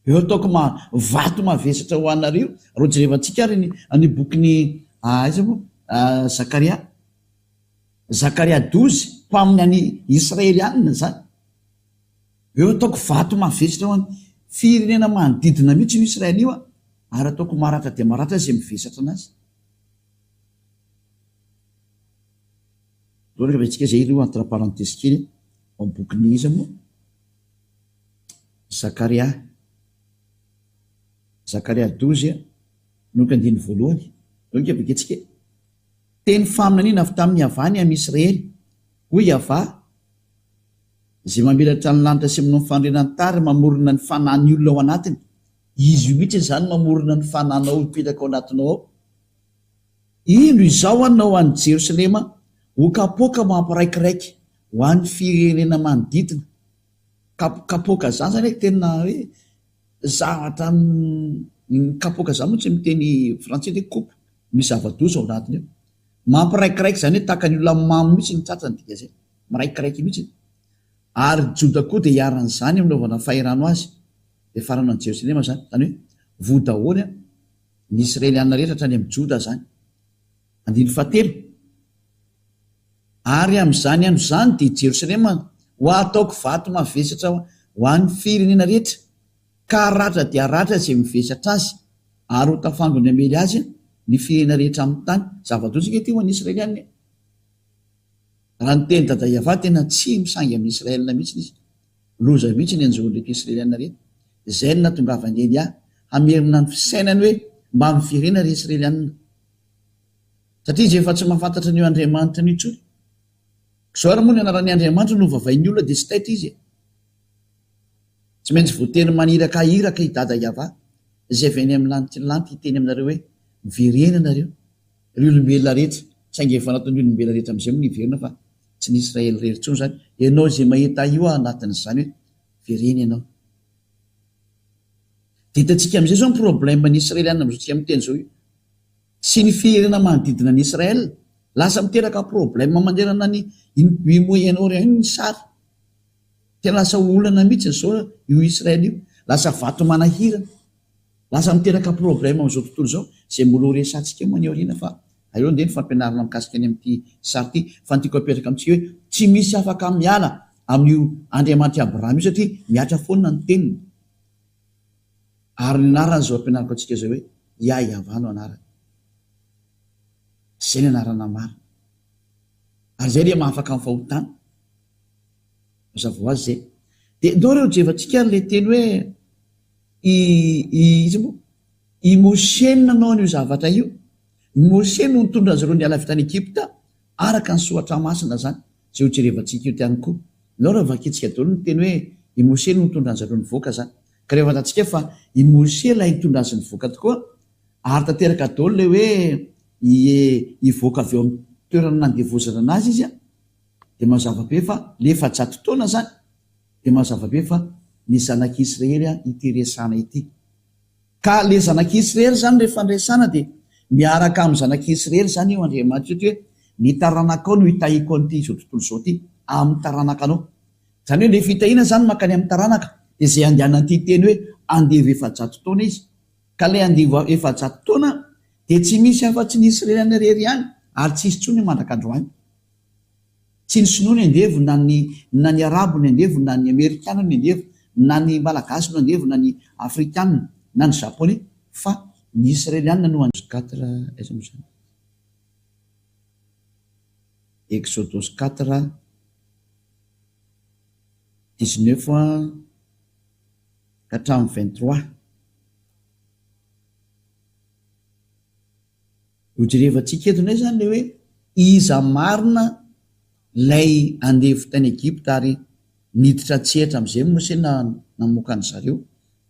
Eo ataoko ma vato mavesatra ho anareo. Raha jerevantsika ary ny ny bokin'i aiza moa Zakaria. Zakaria 12, mpaminany Israelianina izany. Eo ataoko vato mavesatra ho an'ny firenena manodidina mihitsy io Israel io ary ataoko maratra dia maratra izay mivesatra anazy. Ohatra ve tsika izay ireo entre parenthèse kely ao amin'ny bokin'i iza moa? Zakaria. Zakaria 12 noka andininy voalohany. Donk vakintsika e. Teny faminaniana avy tamin'i Yavah ny amin'i Israely. Hoy Yavah, Izay mamelatra ny lanitra sy manao ny fanorenan-tary mamorona ny fanahin'ny olona ao anatiny. Izy io mihitsy izany mamorona ny fanahinao hipetraka ao anatinao ao. Indro izao hanao an'i Jerosalema ho kapoaka mampiraikiraiky ho an'ny firenena manodidina. Kapoaka zany zany hoe tena hoe zavatra ny kapoaka zany moa tsy miteny frantsay hoe coupe, misy zava-doza ao anatiny ao. Mampiraikiraiky zany hoe tahaka ny olona mamo mihitsy ny tratrany dikan'izay, miraikiraiky mihitsy. Ary Joda koa dia iharan'izany amin'ny anaovana fahirano azy, dia farano an'i Jerosalema zany, zany hoe voa daholo ny Israeliana rehetra hatrany amin'i Joda zany. Andininy fahatelo. Ary amin'izany andro izany dia Jerosalema ho hataoko vato mavesatra ho an'ny firenena rehetra, ka haratra dia haratra izay mivesatra azy, ary ho tafangony hamely azy ny firenena rehetra amin'ny tany. Zava-doza ange ity ho an'ny Israeliana e! Raha ny teny Dada Yavah tena tsy misangy amin'i Israel mihitsy izy. Loza mihitsy ny hanjo an'ireto Israeliana ireto. Izay no nahatongavan'i Elia hamerina ny fisainany hoe mba miverena ry Israeliana. Satria izy efa tsy mahafantatra an'io Andriamanitra io intsony. Izao ary moa ny anaran'ny Andriamanitra no vavain'ny olona dia tsy taitra izy e. Tsy maintsy voatery maniraka iraka i Dada Yavah izay avy any amin'ny lanitry ny lanitra hiteny aminareo hoe miverena ianareo ry olombelona rehetra. Saingy efa nataon'ny olombelona rehetra amin'izay moa ny hiverina fa tsy ny Israely irery intsony izany. Ianao izay mahita io aho anatin'izany hoe verena ianao. Dia hitantsika amin'izay izao ny problème ny Israeliana amin'izao tsika miteny izao io. Sy ny firenena manodidina an'i Israël. Lasa miteraka problème manerana ny iny Moyen Orient iny ny sary. Tena lasa olana mihitsy izao io Israël io. Lasa vato manahirana. Lasa miteraka problème amin'izao tontolo izao. Izay mbola ho resahantsika moa any aoriana fa aleo andeha ny fampianarana mikasika ny amin'ity sary ity. Fa ny tiako apetraka amintsika hoe tsy misy afaka miala amin'io Andriamanitr'i Abrahama io satria mihatra foana ny teniny. Ary ny anarany izao ampianariko antsika izao hoe Yah Yavah no anarany. Izay ny anarana marina. Ary izay ilay mahafaka amin'ny fahotana. Mazava ho azy izay. Dia ndao re hojevantsika ary ilay teny hoe i, i, iza moa? I Moshe no nanao an'io zavatra io. I Moshe no nitondra azy ireo niala avy tany Egypta, araka ny soratra masina izany. Izay ho jerevantsika eto ihany koa. Alao raha vakintsika daholo ny teny hoe i Moshe no nitondra an'zareo nivoaka zany. Ka rehefa fantatsika fa i Moshe ilay nitondra azy nivoaka tokoa ary tanteraka daholo ilay hoe hivoaka avy eo amin'ny toerana nandevozana anazy izy dia mazava be fa le 400 taona zany dia mazava be fa ny zanak'Israely ity resahana ity. Ka le zanak'Israely zany rehefa niresahana dia miaraka amin'ny zanak'Israely zany io Andriamanitra io hoe ny taranakao no hitahiako an'ity izao tontolo izao ity amin'ny taranakanao. Izany hoe le fitahiana zany mankany amin'ny taranaka dia izay andehanan'ity teny hoe andevo 400 taona izy. Ka le andevo 400 taona dia tsy misy afa-tsy ny Israeliana irery ihany ary tsy hisy intsony mandrak'androany. Tsy ny sinoa ny andevo na ny na ny arabo ny andevo na ny amerikana ny andevo na ny malagasy no andevo na ny afrikana na ny japonais fa ny israeliana no andevo. Quatre aiza moa izany? Exodosy quatre dix-neuf ka hatramin'ny 23. Hojerevantsika eto indray izany ilay hoe iza marina ilay andevo tany Egypta ary niditra an-tsehatra amin'izay Mose namoaka an-dry zareo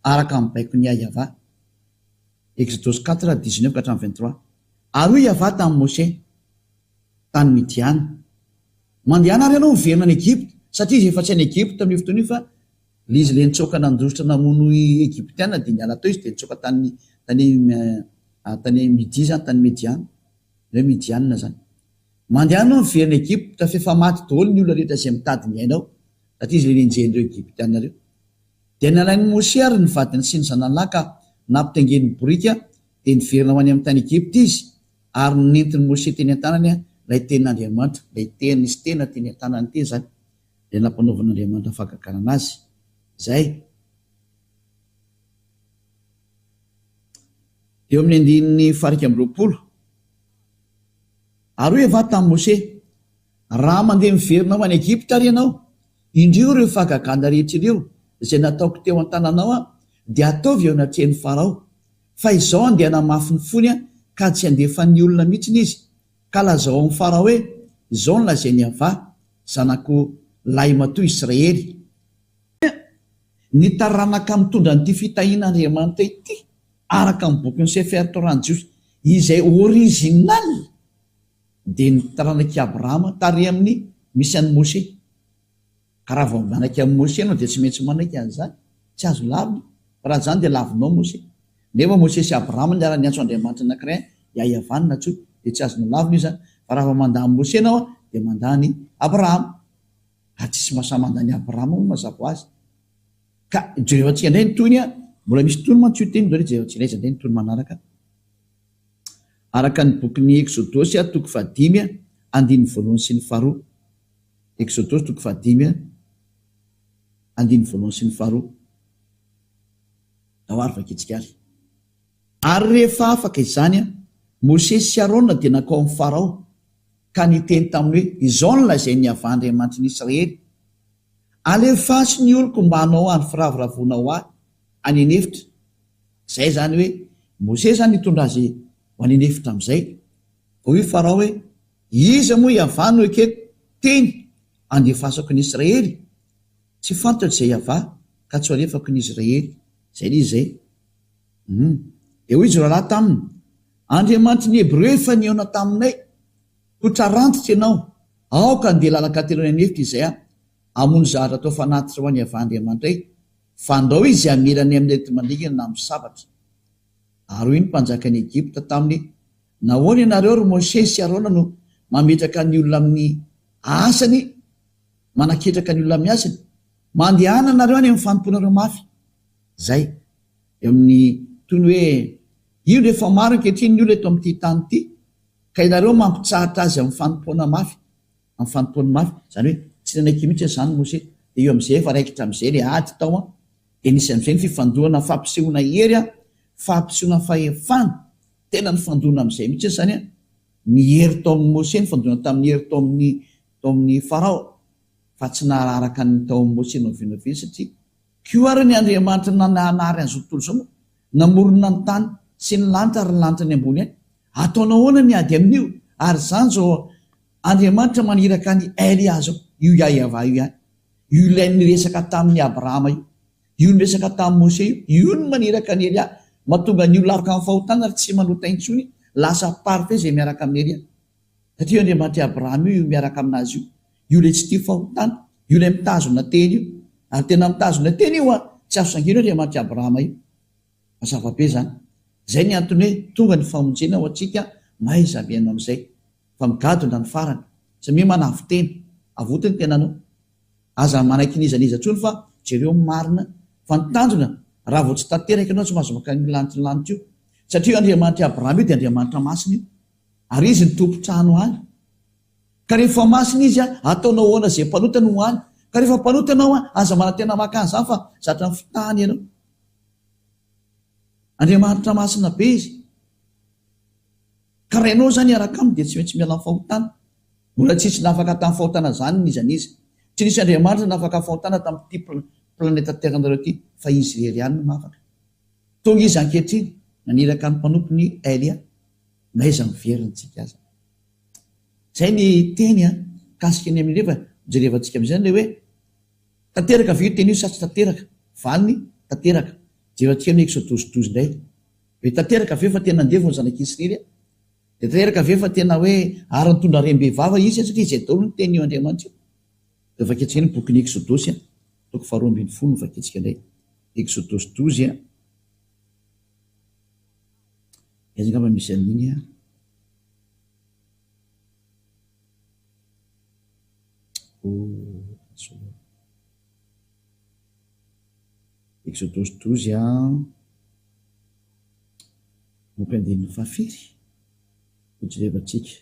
araka ny baikon'i Yavah. Exodosy quatre, dix-neuf ka hatramin'ny 23. Ary hoy Yavah tamin'i Mose tany Midiana, Mandehana ary ianao miverina any Egypta, satria izy efa tsy any Egypta amin'io fotoana io fa Ilay izy ilay nitsoaka nandositra namono Egyptiana dia niala teo izy dia nitsoaka tany tany tany Midia zany, tany Mediana, ilay hoe Midiana zany. Mandehana ianao miverina Egypta f'efa maty daholo ny olona rehetra izay mitady ny ainao, satria izy ilay nenjehin'ireo Egyptiana ireo. Dia nalain'i Moshe ary ny vadiny sy ny zanany lahy ka nampitaingeniny boriky dia niverina ho any amin'ny tany Egypta izy ary nentin'i Moshe teny an-tanany ilay tenin'Andriamanitra, ilay teny nisy tena teny an-tanany teny izany. Ilay nampanaovan'Andriamanitra fahagagana azy. Izay. Eo amin'ny andininy faha-21. Ary hoy Yavah tamin'i Moshe, Raha mandeha miverina ho any Egypta ary ianao, indreo ireo fahagagana rehetra ireo izay nataoko teo an-tananao aho, dia ataovy eo anatrehan'i Farao. Fa izao andeha hanamafy ny fony aho, ka tsy handefa ny olona mihitsy izy, Ka lazao amin'i Farao hoe, 'Izao no lazain'i Yavah, zanako lahimatoa Israely, Ny taranaka mitondra an'ity fitahian'Andriamanitra ity, araka ny bokin'ny Sefer Torah ny Jiosy, izay original, dia ny taranak'i Abrahama, tary amin'ny misy an'i Moshe. Ka raha vao manaiky an'i Moshe ianao dia tsy maintsy manaiky an'izany. Tsy azo lavina. Fa raha izany dia lavinao Moshe. Nefa Moshe sy Abrahama niara-niantso Andriamanitra anankiray, Yahyavan nantsoiny, dia tsy azonao lavina io izany. Fa raha vao mandà an'i Moshe ianao dia mandà an'i Abrahama. Ary tsisy mahasahy mandà an'i Abrahama moa mazava ho azy. Ka jerevantsika indray ny tohiny an. Mbola misy tohiny mantsy io teny io, jerevantsika indray izany ny tohiny manaraka. Araka ny bokin'ny Eksodosy toko fahadimy andininy voalohany sy ny faharoa. Eksodosy toko fahadimy andininy voalohany sy ny faharoa. Ndao ary vakintsika ary. Ary rehefa afaka izany, Mosesy sy Arona dia nankao amin'i Farao, ka niteny taminy hoe, Izao no lazain'i Yavah Andriamanitry ny Israely, Alefaso ny oloko mba hanao andro firavoravoana ho ahy any an'efitra. Izay izany hoe, Mosesy izany nitondra azy ho any an'efitra amin'izay. Hoy Farao hoe, Iza moa Yavah no ekeko teny andefasako ny Israely? Tsy fantatro izay Yavah ka tsy ho alefako ny Israely. Izay ilay izy izay. Hum. Dia hoy izy roalahy taminy, Andriamanitry ny Hebreo efa nihaona taminay. Ho trarantitra ianao. Aoka handeha lalan-kateloana any an'efitra izahay hamono zavatra atao fanatitra ho an'i Yavah Andriamanitray, fandrao izy hamela ny amin'ny areti-mandringana na amin'ny sabatra. Ary hoy ny mpanjakan'i Egypta taminy, Nahoana ianareo, ry Mosesy sy Arona, no mametraka ny olona amin'ny asany, manaketraka ny olona amin'ny asany? Mandehana nareo any amin'ny fanompoanareo mafy. Izay. Eo amin'ny, toy ny hoe, indro efa maro ankehitriny ny olona eto amin'ity tany ity, ka ianareo mampitsahatra azy amin'ny fanompoana mafy, amin'ny fanompoany mafy. Izany hoe, tsy nanaiky mihitsy an'izany Mosesy. Dia eo amin'izay efa raikitra amin'izay ilay ady tao an. Dia nisy amin'izay ny fifandohana fampisehoana hery an, fampisehoana fahefana. Tena nifandona amin'izay mihitsy izany ny hery tao amin'i Moshe, nifandona tamin'ny hery tao amin'ny tao amin'i Farao, fa tsy nahararaka ny tao amin'i Moshe na oviana na oviana, satria koa ary ny Andriamanitra nanahary an'izao tontolo izao moa, namorona ny tany sy ny lanitra ary ny lanitra any ambony any, ataonao ahoana ny ady amin'io? Ary izany izao. Andriamanitra maniraka an'i Elia zao, io Yahweh io ihany. Io ilay niresaka tamin'i Abrahama io. Io niresaka tamin'i Mose io. Io no maniraka an'i Elia. Mahatonga ny olona afaka amin'ny fahotana ary tsy manota intsony, lasa parfait izay miaraka amin'i Elia. Satria io Andriamanitr'i Abrahama io, io miaraka aminazy io. Io ilay tsy tia fahotana. Io ilay mitazona teny io. Ary tena mitazona teny io an! Tsy azo sangiana io Andriamanitr'i Abrahama io. Mazava be izany. Izay ny antony hoe tonga ny famonjena ho antsika, mahaiza mihaino amin'izay. Fa migadona ny farany. Samia manavo-tena. Avoty ny tenanao. Aza manaiky n'iza n'iza intsony fa jereo ny marina. Fa ny tanjona, raha vao tsy tanteraka ianao tsy mahazo mankany amin'ny lanitry ny lanitra io. Satria io Andriamanitr'i Abrahama io dia Andriamanitra masina io. Ary Izy no tompon-trano any. Ka rehefa masina Izy, ataonao ahoana izay mpanota no ho any? Ka rehefa mpanota ianao, aza manantena maka an'izany fa zatra ny fitahany ianao. Andriamanitra masina be Izy. Ka raha ianao izany hiaraka Aminy dia tsy maintsy miala amin'ny fahotana. Mbola tsisy nafaka tamin'ny fahotana izany n'iza n'iza. Tsy nisy Andriamanitra nafaka fahotana tamin'ity planeta Terre-nareo ity fa Izy irery ihany no mahafaka. Tonga Izy ankehitriny, naniraka ny mpanompony Elia. N'aiza miverina tsika aza. Zay ny teny a, mikasika ny amin'ireo fa jerevantsika amin'izay ilay hoe tanteraka ve io teny io sa tsy tanteraka? Valiny, tanteraka. Jerevantsika amin'ny Exodosy douze indray. Hoe tanteraka ve fa tena andevo ny zanak'Israely a? Dia tanteraka ve fa tena hoe ary nitondra harem-behivava izy satria izay daholo ny tenin'io Andriamanitra io. Dia vakintsika ny bokin'ny Exodosy a, toko faharoa ambinifolo no vakintsika indray. Exodosy douze a. Aiza angamba misy an'iny an? Exodosy douze an, boky andininy fahafiry? Hojerevantsika.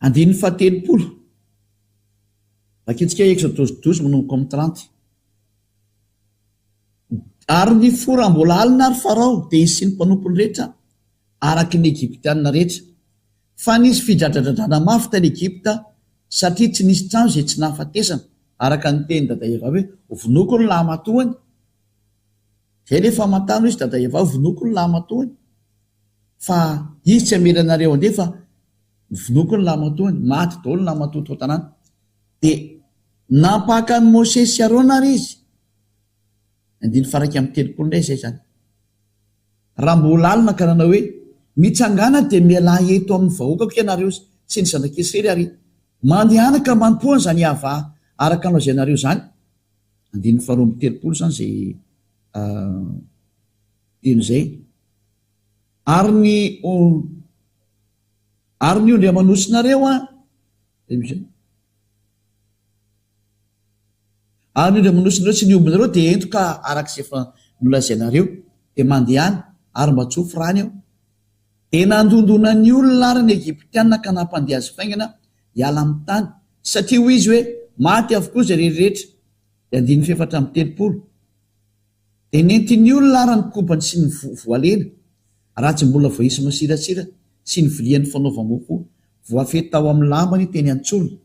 Andininy fahatelopolo. Vakintsika Exodosy douze manomboka amin'ny trente. Ary nifoha raha mbola alina ary Farao, dia izy sy ny mpanompony rehetra, araka ny Egyptiana rehetra. Fa nisy fidradradradrana mafy tany Egypta, satria tsy nisy trano izay tsy nahafatesana, araka ny tenin'i Dada Eva hoe, Vonoiko ny lahimatoany. Izay ilay famantarana hoy izy Dada Eva, vonoiko ny lahimatoany. Fa izy tsy hamela anareo handeha fa vonoiko ny lahimatoany. Maty daholo ny lahimatoa tao an-tanàna. Dia nampaka an'i Mosesy sy Arona ary izy. Andininy faha 31 indray izay izany. Raha mbola alina ka nanao hoe, Mitsangàna dia mialà eto amin'ny vahoakako ianareo sy ny zanak'Israely ary mandehana ka manompoa an'izany Yavah araka ny lazainareo izany. Andininy faha 32 izany izay teny izay. Ary ny ary ny ondry aman'osinareo an, Ary ny ondry aman'osinareo sy ny ombinareo dia ento ka araka izay efa nolazainareo, dia mandehana, ary mba tsofy rano eo. Dia nandondona ny olona ary ny Egyptiana ka nampandeha azy faingana hiala amin'ny tany, satria hoy izy hoe, Maty avokoa izay rehetra. Dia andininy fahefatra amby 30. Dia nentin'ny olona ary ny kobany sy ny voalena, raha tsy mbola voaisy masirasira, sy ny vilian'ny fanaova-mofo voafehy tao amin'ny lambany teny an-tsorony.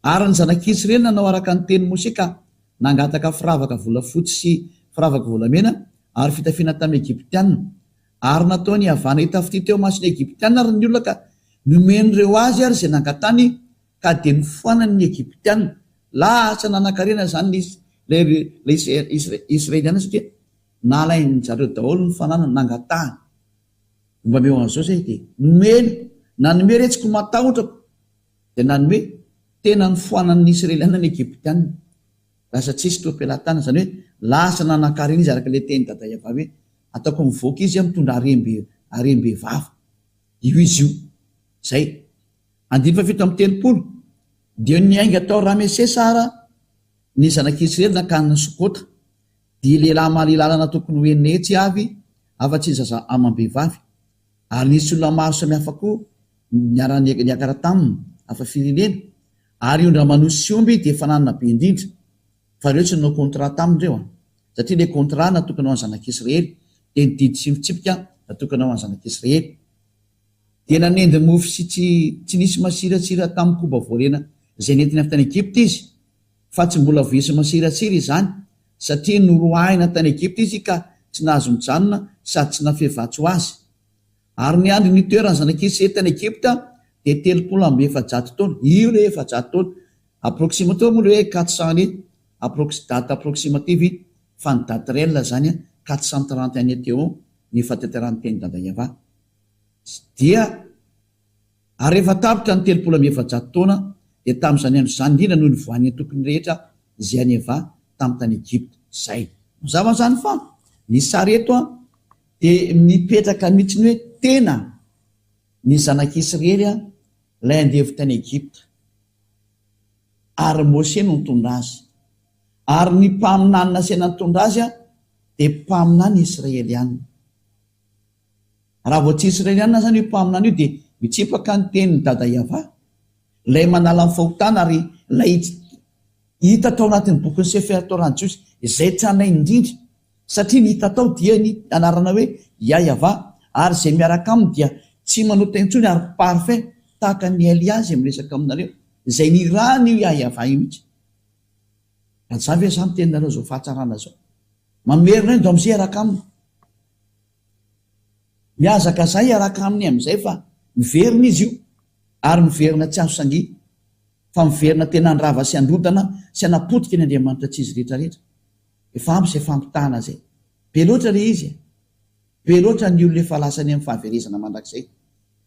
Ary ny zanak'Israely nanao araka ny tenin'i Mosè ka nangataka firavaka volafotsy sy firavaka volamena ary fitafiana tamin'ny Egyptiana. Ary nataony havana hitafitia teo imason'ny Egyptiana ary ny olona ka nomen'ireo azy ary izay nangatany ka dia nofoanany ny Egyptiana. Lasa nanankarena izany ny Israeliana satria nalain-dry zareo daholo ny fananany, nangatahany. Mba omeo an'izao izay dia nomeny. Nanome re tsy ko matahotra ko. Dia nanome tena nofoanan'ny Israeliana ny Egyptiana. Lasa tsisy teo am-pelatanana. Izany hoe lasa nanankarena izy araka ilay tenin'i Dada Yavah hoe ataoko mivoaka izy mitondra harem-be harem-bevava. Io izy io. Izay. Andininy fahafito amby 30. Dia niainga tao Ramesesa ara ny zanak'Israely nankany Sokota. Dia lehilahy mahalilalana tokony ho 600 avy, afa-tsy ny zaza amam-behivavy. Ary nisy olona maro samihafa koa niara-niakara taminy, hafa firenena. Ary ondry aman'osy sy omby dia efa nanana be indrindra. Fa ireo tsy nanao contrat taminy ireo an. Satria ilay contrat natokana ho an'ny zanak'Israely, dia ny didy sy ny fitsipika natokana ho an'ny zanak'Israely. Dia nanendy mofo sy tsy tsy nisy masirasira tamin'ny koba voarena izay nentiny avy tany Egypta izy, fa tsy mbola voisy masirasira izany, satria noroahina tany Egypta izy ka. tsy nahazo nijanona sady tsy nafehy vatsy ho azy. Ary ny andro nitoeran'ny zanak'Israely tany Egypta dia 430 taona. Io ilay 400 taona. Approximative moa ilay hoe 400 années, approx, date approximative, fa ny date réelle izany 430 années teo ny fahatanterahan'ny tenin'i Dada Yavah. Dia Ary rehefa tapitra ny 430 taona, dia tamin'izany andro izany indrindra no nivoahan'ny antokony rehetra izay an'i Eva tamin'ny tany Egypta. Izay. Mazava izany fa ny sary eto dia mipetraka mihitsy ny hoe tena ny zanak'Israely ilay andevo tany Egypta. Ary Mose no nitondra azy. Ary ny mpaminany nasaina nitondra azy dia mpaminany israeliana. Raha vao tsy Israeliana izany io mpaminany io dia mitsipaka ny tenin'i Dada Yavah, ilay manala ny fahotana ary ilay hita tao anatin'ny bokin'ny Sefer Torah ny Jiosy, izay tranainy indrindra, satria ny hita tao dia ny anarana hoe Yah-Yavah ary izay miaraka aminy dia tsy manota intsony ary parfait tahaka an'i Elia izay miresaka aminareo, izay nirahana io Yah-Yavah io mihitsy. Raha tsy izany ve izaho miteny nareo izao fahatsarana izao? Mamerina eo ndao miaraka aminy. Mihazakazaha hiaraka aminy amin'izay fa miverina izy io ary miverina tsy azo sangia fa miverina tena handrava sy handrodana sy hanapotika ny Andriamanitra tsy izy rehetra rehetra. Efa ampy izay fampitahana izay. Be loatra ilay izy e! Be loatra ny olona efa lasa any amin'ny fahaverezana mandrakizay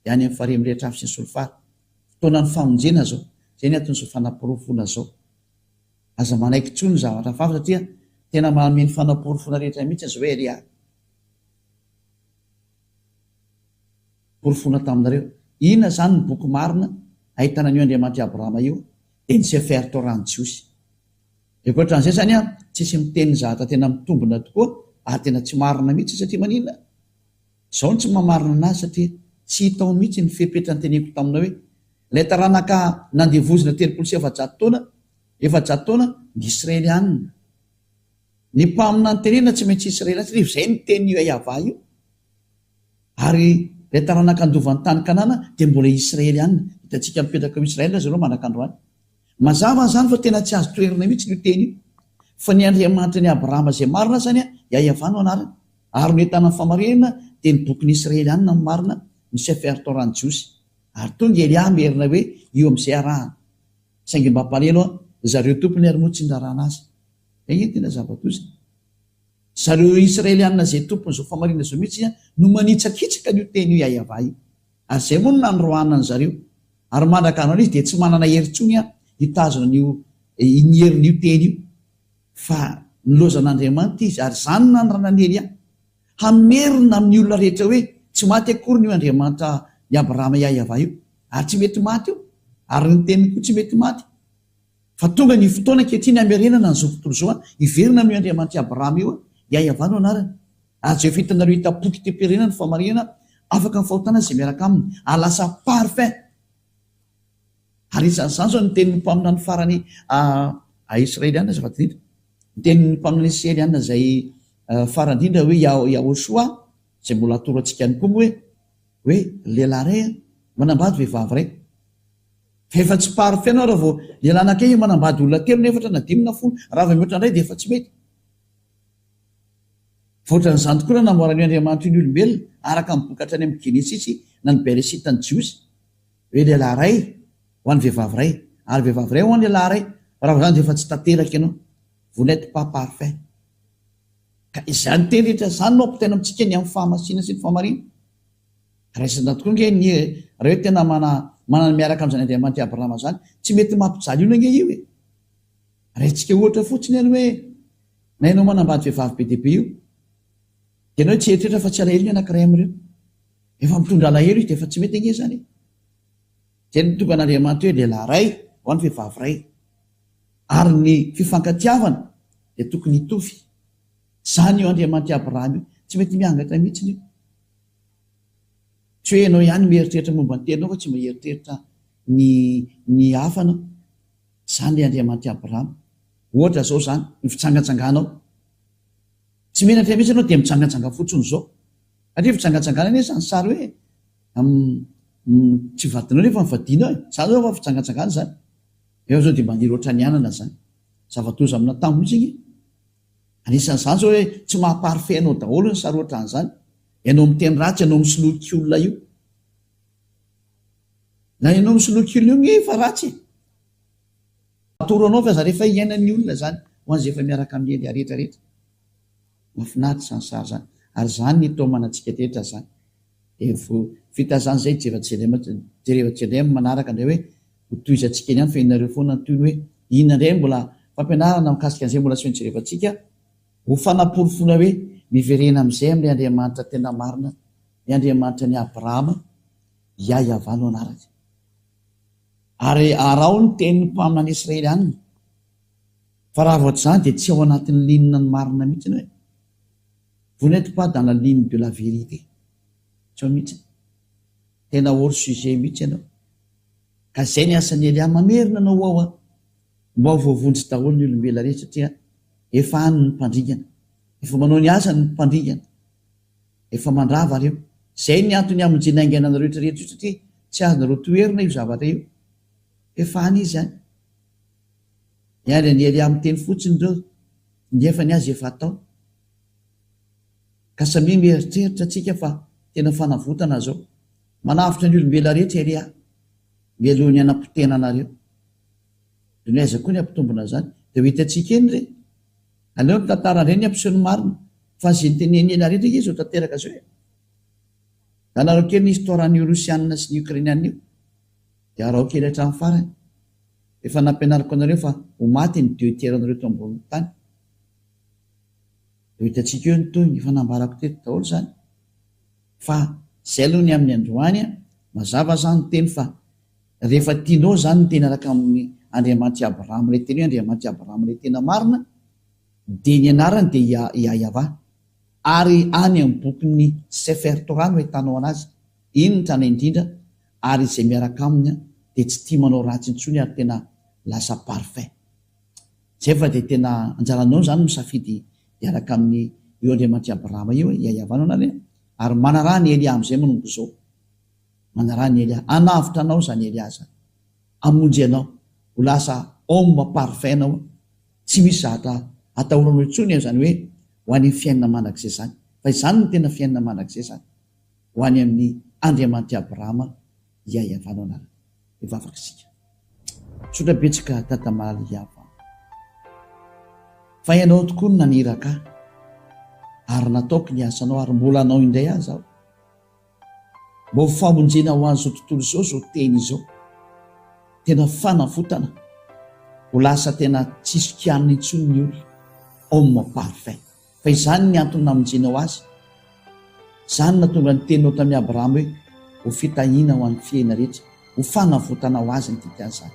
dia any amin'ny farihy mirehitra afo sy ny solifara. Fotoanan'ny famonjena izao. Izay ny anton'izao fanaporofoana izao. Aza manaiky intsony ny zavatra hafahafa satria tena manome ny fanaporofoana rehetra mihitsy izao hoe ry Porofoina taminareo. Inona izany ny boky marina ahitana an'io Andriamanitr'i Abrahama io? Dia ny Sefer Torah ny Jiosy. Dia ankoatran'izay izany an, tsisy miteny ny zavatra tena mitombina tokoa ary tena tsy marina mihitsy satria maninona? Izao no tsy maha-marina anazy satria tsy hita ao mihitsy ny fepetra noteneniko taminao hoe ilay taranaka nandevozina 430 taona, 400 taona, ny Israelianina. Ny mpaminany tenenina tsy maintsy Israelianina satria izay no tenin'io Yavah io. Ary ilay taranaka handova ny tany Kanana dia mbola Israelianina. Hitantsika mipetraka ao Israel zareo mandrak'androany. Mazava izany fa tena tsy azo toherina mihitsy io teny io. Fa ny Andriamanitry ny Abrahama izay marina izany, Yavah no anarany. Ary ny ahitana ny famarinana dia ny bokin'ny Israelianina no marina, ny Sefer Torah ny Jiosy. Ary tonga i Elia hamerina hoe io amin'izay arahana. Saingy mba mpalelo an, zareo tompony ary moa tsy nirarahana azy. Izay ange no tena zava-doza. Zareo Israelianina izay tompon'izao famarinana izao mihitsy no manitsakitsaka an'io teny io Yahweh io. Ary izay moa no nandroahana an'zareo. Ary mandraka androany izy dia tsy manana hery intsony hitazona an'io ny herin'io teny io. Fa nilaozan'Andriamanitra izy, ary izany no nanoranan'i Elia, hamerina amin'ny olona rehetra hoe tsy maty akory io Andriamanitra i Abrahama Yahweh io, ary tsy mety maty io, ary ny teniny koa tsy mety maty. Fa tonga ny fotoana ankehitriny hamerenana an'izao tontolo izao hiverina amin'io Andriamanitr'i Abrahama io, Yahweh no anarany. Ary izay efa hitanareo hitam-poky teo-pirenena ny fahamarinana, afaka ny fahotana izay miaraka aminy, ary lasa parfait. Ary isan'izany izao ny tenin'ny mpaminany farany a Israeliana azafady indrindra. Ny tenin'ny mpaminany Israeliana izay farany indrindra hoe Yahoshua, izay mbola atoro antsika ihany koa moa hoe hoe lehilahy iray manambady vehivavy iray. Fa efa tsy parfait ianao raha vao lehilahy anankiray manambady olona telo na efatra na dimy na folo, raha vao mihoatra indray dia efa tsy mety. Fa ohatran'izany tokoa raha namboaran'io Andriamanitra io ny olombelona araka ny boky hatrany amin'ny Genesisy na ny Beresita ny Jiosy. Hoe lehilahy iray ho an'ny vehivavy iray, ary vehivavy iray ho an'ny lehilahy iray. Fa raha vao izany dia efa tsy tanteraka ianao. Vous n'êtes pas parfait. Ka izany teny rehetra izany no ampitaina amintsika ny amin'ny fahamasinana sy ny fahamarinana. Raisina tokoa ange ny raha hoe tena mana manana miaraka amin'izany Andriamanitr'i Abrahama izany. Tsy mety mampijaly olona ange io e. Raintsika ohatra fotsiny ary hoe na ianao manambady vehivavy be dia be io, dia ianao tsy hieritreritra fa tsy alahelo ny anankiray amin'ireo. Efa mitondra alahelo izy dia efa tsy mety ange izany e. Izay no tonga an'Andriamanitra hoe lehilahy iray ho an'ny vehivavy iray. Ary ny fifankatiavana dia tokony hitovy. Izany io Andriamanitr'i Abrahama io. Tsy mety miangatra mihitsy io. Tsy hoe ianao ihany mieritreritra momba ny tenanao fa tsy mba hieritreritra ny ny hafa anao. Izany ilay Andriamanitr'i Abrahama. Ohatra izao izany, ny fijangajangana ao. Tsy menatra mihitsy ianao dia mijangajanga fotsiny izao. Satria fijangajangana anie izany sary hoe tsy vadinao nefa ny vadianao e. Izany zao fa fijangajangana izany. Eo zao dia maniry ohatran'ny anana izany. Zava-doza amina tambo mihitsy ange. Anisan'izany izao hoe tsy maha parfait anao daholo ny sary ohatran'izany. Ianao miteny ratsy, ianao misoloky olona io. Na ianao misoloky olona io nge efa ratsy e. Atoro anao fa zary efa iainan'ny olona izany ho an'izay efa miaraka amin'i Elia rehetra rehetra. Mahafinaritra izany sary izany. Ary izany ny itaomana antsika rehetra izany. Dia vao vita izany izay jerevantsika indray amin'ny manaraka indray hoe ho tohizantsika eny ihany fa ianareo foana ny tohiny hoe inona indray mbola fampianarana mikasika an'izay mbola tsy nojerevantsika ho fanaporofoana hoe miverena amin'izay amin'ilay Andriamanitra tena marina, ny Andriamanitra an'i Abrahama, Yah-Yavah no anarany. Ary araho ny tenin'ny mpaminany Israelianina, fa raha vao tsy izany dia tsy ao anatin'ny ligne ny marina mihitsy ianao e. Vous n'êtes pas dans la ligne de la vérité. Tsy ao mihitsy. Tena hors sujet mihitsy ianao. Ka izay ny asan'i Elia, mamerina anao ao an. Mba ho voavonjy daholo ny olombelona rehetra satria efa any ny mpandringana. Efa manao ny asany ny mpandringana. Efa mandrava reo. Zay ny antony hamonjena haingana anareo rehetra rehetra io satria tsy azonareo toherina io zavatra io. Efa any izy any. Miandry an'i Elia miteny fotsiny reo nefa ny azy efa atao. Ka samia mieritreritra tsika fa tena fanavotana zao. Manavotra ny olombelona rehetra Elia mialoha ny hanapotehana anareo. De ny aiza koa ny hampitombina an'izany? De ho hitantsika eny re. Aleo ny tantara indray ny hampiseho ny marina fa ze niteneniny ela rehetra ange zao tanteraka zao e. Anareo kely ny histoire an'io Rosiana sy ny Ukrainiana io de araho kely hatramin'ny farany. Efa nampianariko anareo fa ho maty ny deux tiers anareo eto ambonin'ny tany. De ho hitantsika eo ny tohiny, efa nambarako teto daholo zany. Fa zay aloha ny amin'ny androany an, mazava zany ny teny fa rehefa tianao zany ny teny araka amin'ny Andriamanitr'i Abrahama ilay teny hoe Andriamanitr'i Abrahama ilay tena marina dia ny anarany dia Yahweh ary any amin'ny bokin'ny Sefer Torah no ahitanao anazy, iny ny tranainy indrindra ary izay miaraka aminy dia tsy tia manao ratsy intsony ary tena lasa parfait. Zay fa dia tena anjaranao zany misafidy hiaraka amin'ny io Andriamanitr'i Abrahama io e, Yahweh no anarany e, ary manaraha an'i Elia amin'izay manomboka izao. Manaraha an'i Elia. Hanavotra anao izany Elia izany. Hamonjy anao. Ho lasa homme parfait anao. Tsy misy zavatra atahoranao intsony izany hoe ho any amin'ny fiainana mandrakizay izany. Fa izany no tena fiainana mandrakizay izany. Ho any amin'ny Andriamanitr'i Abrahama Yahweh no anarany. Hivavaka isika. Misaotra betsaka Dada Maly Ava. Fa ianao tokoa no naniraka ahy ary nataoko ny asanao ary mbola hanao indray aza aho. Mba ho famonjena ho an'izao tontolo izao izao teny izao. Tena fanavotana. Ho lasa tena tsisy kianina intsony ny olona. Homme parfait. Fa izany ny antony namonjenao azy. Izany no nahatonga ny teninao tamin'i Abrahama hoe, Ho fitahiana ho an'ny fiaina rehetra, ho fanavotana ho azy ny dikan'izany.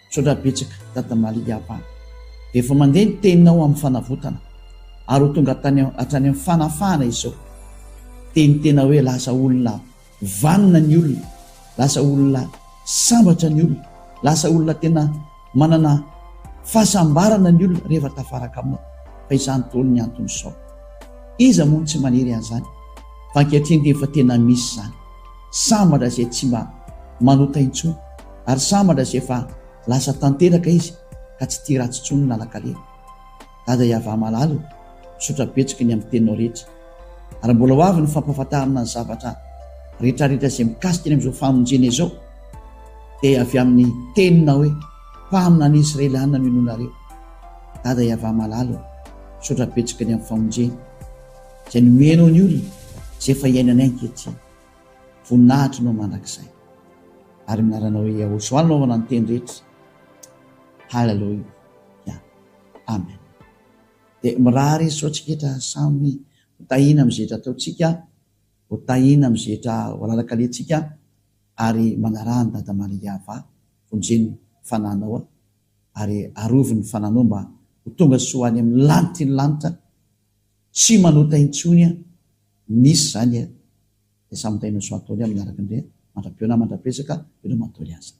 Misaotra betsaka Dada Maria Abba. Dia efa mandeha ny teninao amin'ny fanavotana, ary ho tonga hatrany amin'ny fanafahana izao. Teny tena hoe lasa olona Vanona ny olona, lasa olona sambatra ny olona, lasa olona tena manana fahasambarana ny olona rehefa tafaraka aminao. Fa izany daholo ny anton'izao. Iza moa no tsy maniry an'izany? Fa ankehitriny dia efa tena misy izany. Sambatra izay tsy mba manota intsony, ary sambatra izay efa lasa tanteraka izy ka tsy tia ratsy intsony ny lalan-kaleha. Dada Yavah malala o, misaotra betsaka ny amin'ny teninao rehetra. Ary mbola ho avy ny fampahafantarana ny zavatra rehetrarehetra izay mikasika ny amin'izao famonjena izao, dia avy amin'ny teninao hoe, Mpaminany Israeliana no inoanareo. Dada Yavah malala o, misaotra betsaka ny amin'ny famonjena izay nomenao ny olona izay efa iainanay ankehitriny. Voninahitry nao mandrakizay. Ary amin'ny anaranao hoe Yahoshua no anaovana ny teny rehetra. Haleloia. Amen. Dia mirary soa antsika rehetra samy ho tahiana amin'izay rehetra ataontsika, ho tahiana amin'izay rehetra ho lalan-kalehantsika ary manaraha an'i Dada Maria va, vonjeno ny fananao ary arovy ny fananao mba ho tonga soa any amin'ny lanitry ny lanitra, tsy manota intsony misy izany dia samy tahiana soa ataony amin'ny araka indray mandra-pihaona mandra-piresaka veloma ataony aza.